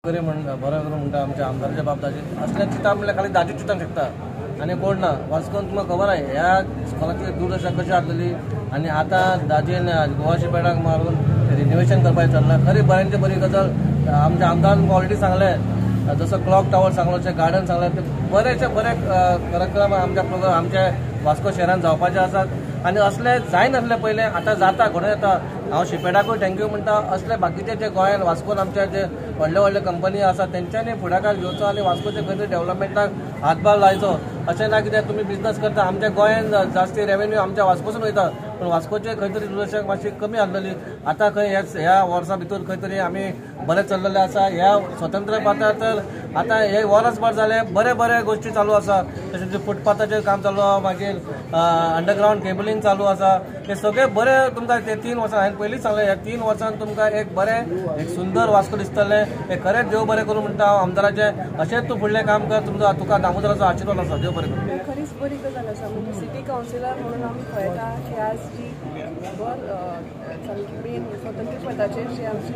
बरें करून म्हणटा आमच्या आमदाराच्या बाब दाजी असले चिंता म्हणल्यार खाली दाजी चिंतांक शकता आनी कोण ना. वास्कोन तुमकां खबर आहा ह्या स्कुलाची दुर्दशा कशी आसलेली आनी आतां दाजीन गोवा शिपेडाक मारून रिनोवेशन करपाचें चल्लां. खरी बऱ्यांची बरी गजाल आमच्या आमदारान ऑलरेडी सांगलें, जसो क्लॉक टावर सांगलो, गार्डन सांगलें, ते बरेचे बरे कार्यक्रम आमच्या प्रोग्राम आमच्या वास्को शहरान जावपाचे आसात आनी असले जायनासले पयलें, आतां जाता, घडोवन येता. हांव शिपेडाकूय thank you म्हणटा. असले बाकीचे जे गोंयान वास्कोन आमचे जे व्हडले व्हडले कंपनी आसा तेंच्यांनी फुडाकार घेवचो आनी वास्कोचे खंय तरी डेव्हलपमेंटाक हातभार लायचो. अशें ना कित्याक तुमी बिजनस करता, आमच्या गोंयान जास्ती रेवेन्यू आमच्या वास्कोसून वयता, पूण वास्कोचे खंय तरी दुर्दशा मातशी कमी आसलेली. आतां खंय ह्या वर्सा भितर खंय तरी आमी बरें चल्लेलें आसा. ह्या स्वतंत्र पात्रार तर आतां हे वर्सभर जालें बरे बरे गोश्टी चालू आसा, तशेंच फुटपाथाचेर काम चालू आसा, मागीर अंडरग्रावंड केबलिंग चालू आसा. हे सगळे बरे तुमकां ते 3 वर्सां हांवें पयलींच सांगलें, ह्या 3 वर्सांत तुमकां एक बरें एक सुंदर वास्को दिसतलें. हे खरेंच देव बरें करूं म्हणटा हांव आमदाराचें. अशेंच तूं फुडलें काम कर, तुमकां तुका दामोदराचो आशिर्वाद आसा. देव बरें करूं. खरीच बरी गजाल आसा. म्हणजे सिटी कावन्सिलर म्हणून आमी पळयता की आज जी बर सामकी मेन स्वतंत्र पदाचेर जी आमची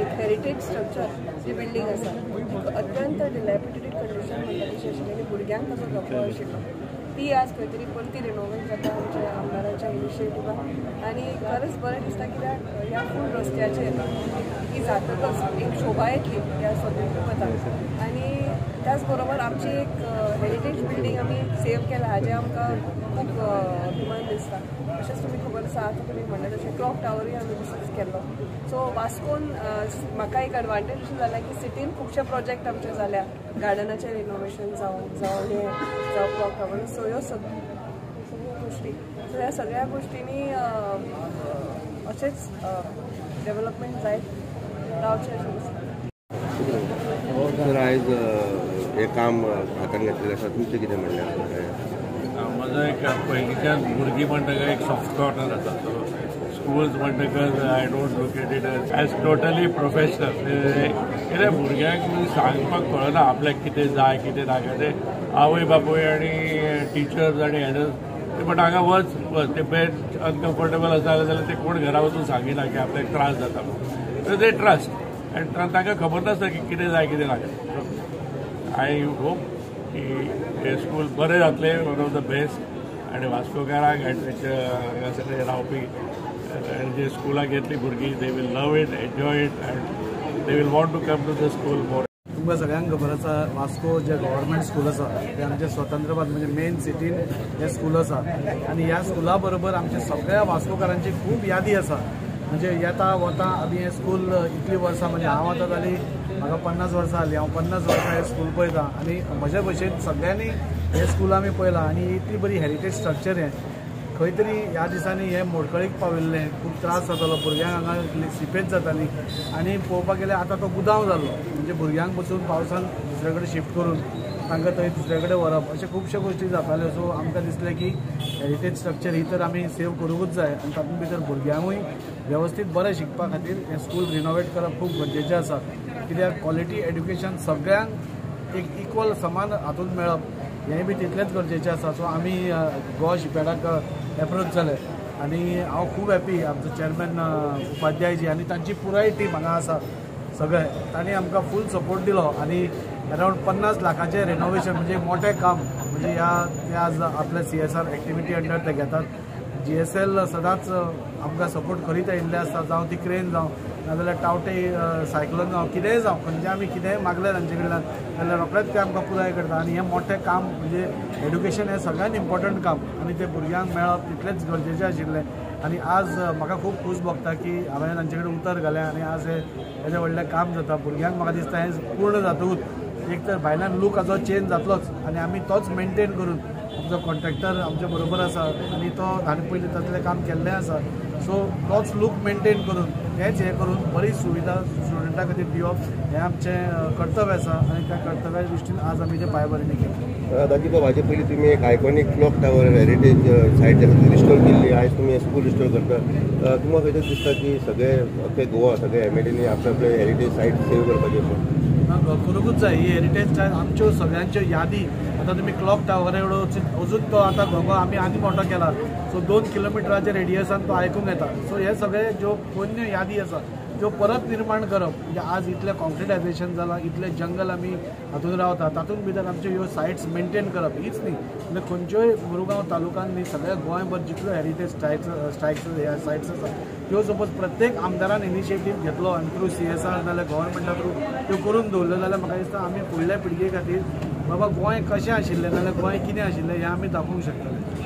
एक हेरिटेज स्ट्रक्चर जी बिल्डींग आसा ती अत्यंत डिलॅपिडेटेड कंडिशन म्हणटा तशी आशिल्ली आनी भुरग्यांक ताचो धोको आशिल्लो, ती आज खंय तरी परती रिनोवेट जाता आमच्या आमदाराच्या इनिशिएटिवान. आनी खरेंच बरें दिसता कित्याक ह्या फूल रस्त्याचेर ही जातकच एक शोभा येतली ह्या स्वतंत्र पदाक. आनी त्याच बरोबर आमची एक हेरिटेज बिल्डींग आमी सेव केला हाजें आमकां खूब अभिमान दिसता. तशेंच तुमी खबर आसा आतां तुमी म्हणलें तशें क्लॉक टावरूय आमी तसोच केल्लो. सो वास्कोन म्हाका एक एडवांटेज अशें जालें की सिटीन खुबशे प्रोजेक्ट आमचे जाल्या, गार्डनाचें रिनोवेशन जावं जावं हें जावं क्लॉक टावर, सो ह्यो सगळ्यो गोश्टी, सो ह्या सगळ्या गोश्टींनी अशेंच डेवलपमेंट जायत रावचें अशें दिसता. सर, आयज हें काम हातान घेतलेलें आसा, तुमचें कितें म्हणणें आसा? म्हजो एक पयलींच्यान भुरगीं म्हणटकच एक सॉफ्ट कॉर्नर आसा. सो स्कुल्स म्हणटकच I don't look at it as totally professional. कितें भुरग्यांक सांगपाक कळना आपल्याक कितें जाय कितें नाका, तें आवय बापूय आनी टिचर्स आनी हेडर्स ते म्हणटा हांगा वच वच, ते बेड अनकम्फर्टेबल आसा जाल्यार ते कोण घरा वचून सांगिना की आपल्याक त्रास जाता म्हणून. ते ट्रस्ट आनी तांकां खबर नासता की कितें जाय कितें नाका. I hope की हें स्कूल बरें जातलें, वन ऑफ the best, आनी वास्कोकारांक आनी ताच्या हांगा सगळे रावपी आनी जे स्कुलाक येतलीं भुरगीं they will love it, enjoy it and they will want to come to the school more. तुमकां सगळ्यांक खबर आसा वास्को जे गव्हर्मेंट स्कूल आसा ते आमचें स्वतंत्रपद म्हणजे मेन सिटीन हें स्कूल आसा आनी ह्या स्कुला बरोबर आमच्या सगळ्या वास्कोकारांची खूब यादी आसा. म्हणजे येता वता आमी हें स्कूल इतलीं वर्सां, म्हणजे हांव आतां जाली म्हाका 50 वर्सां जालीं, हांव 50 वर्सां हें स्कूल पळयतां आनी म्हज्या भशेन सगळ्यांनी हें स्कूल आमी पळयलां आनी इतली बरी हेरिटेज स्ट्रक्चर हें खंय तरी ह्या दिसांनी हें मोडकळीक पाविल्लें, खूब त्रास जातालो भुरग्यांक, हांगा सिपेज जाताली आनी पळोवपाक गेल्यार आतां तो गुदांव जाल्लो, म्हणजे भुरग्यांक बसून पावसान दुसरे कडेन शिफ्ट करून तांकां थंय दुसरे कडेन व्हरप अशे खुबश्यो गोश्टी जाताल्यो. सो आमकां दिसलें की हेरिटेज स्ट्रक्चर ही तर आमी सेव करूंकूच जाय आनी तातूंत भितर भुरग्यांकूय वेवस्थीत बरें शिकपा खातीर हें स्कूल रिनोवेट करप खूब गरजेचें आसा. कित्याक क्वॉलिटी एड्युकेशन सगळ्यांक एक इक्वल समान हातूंत मेळप हेंय बी तितलेंच गरजेचें आसा. सो आमी गोवा शिपयार्डाक एप्रोच जाले आनी हांव खूब हॅपी आमचो चेअरमॅन उपाध्यायजी आनी तांची पुराय टीम हांगा आसा सगळे, तांणी आमकां फूल सपोर्ट दिलो आनी अरावंड 50 लाखाचें रेनोवेशन म्हणजे मोठें काम म्हणजे ह्या ते आज आपल्या CSR activity under ते घेतात. GSL सदांच आमकां सपोर्ट करीत आयिल्ले आसता, जावं ती क्रेन जावं नाजाल्यार टावटे सायक्लोन जावं कितेंय जावं, खंयचें आमी कितेंय मागलें तांचे कडल्यान जाल्यार रोखडेंच ते आमकां पुराय करता. आनी हें मोठें काम म्हणजे एड्युकेशन हें सगळ्यांत इम्पॉर्टंट काम आनी तें भुरग्यांक मेळप तितलेंच गरजेचें आशिल्लें. आनी आज म्हाका खूब खोस भोगता की हांवें तांचे कडेन उतर घालें आनी आज हें हेजें व्हडलें काम जाता. भुरग्यांक म्हाका दिसता हें पूर्ण जातकूच एक तर भायल्यान लूक हाजो चेंज जातलोच आनी आमी तोच मेनटेन करून आमचो कॉन्ट्रॅक्टर आमच्या बरोबर आसा आनी तो ताणें पयलीं तसलें काम केल्लें आसा, सो तोच लूक मेनटेन करून तेंच हें करून बरी सुविधा स्टुडंटा खातीर दिवप हें आमचें कर्तव्य आसा आनी त्या कर्तव्या दृश्टीन आज आमी तें पांयभरणी केली. दाजीबाब, हाजे पयलीं तुमी एक iconic clock tower heritage site restore केल्ली, आयज तुमी स्कूल रिस्टोर करता. तुमकां खंय तरी दिसता की सगळे अख्खे गोवा सगळे एमएलएनी आपले आपले हेरिटेज सायट सेव करपाचें अशें? ना, करूंकूच जाय. ही हेरिटेज सायट आमच्यो सगळ्यांच्यो यादी. आतां तुमी क्लॉक टावर एवढो अजून तो आतां घोंगो आमी आनी मोठो केला, सो 2 किलोमिटराच्या रेडियसान तो आयकूंक येता. सो हे सगळे ज्यो पोन्न्यो यादी आसा त्यो परत निर्माण करप म्हणजे आज इतलें कॉन्क्रिटायझेशन जालां, इतलें जंगल आमी हातूंत रावता, तातूंत भितर आमच्यो ह्यो सायट्स मेनटेन करप हीच न्ही म्हणजे खंयच्योय मुरगांव तालुक्यान न्ही सगळ्या गोंयभर जितल्यो हेरिटेज स्ट्रायक्स ह्या सायट्स आसा त्यो सपोज प्रत्येक आमदारान इनिशिएटीव घेतलो आनी थ्रू CSR नाल्यार गव्हर्मेंटा थ्रू त्यो करून दवरल्यो जाल्यार म्हाका दिसता आमी फुडल्या पिळगे खातीर बाबा गोंय कशें आशिल्लें नाल्यार गोंय कितें आशिल्लें हें आमी दाखोवंक शकतले.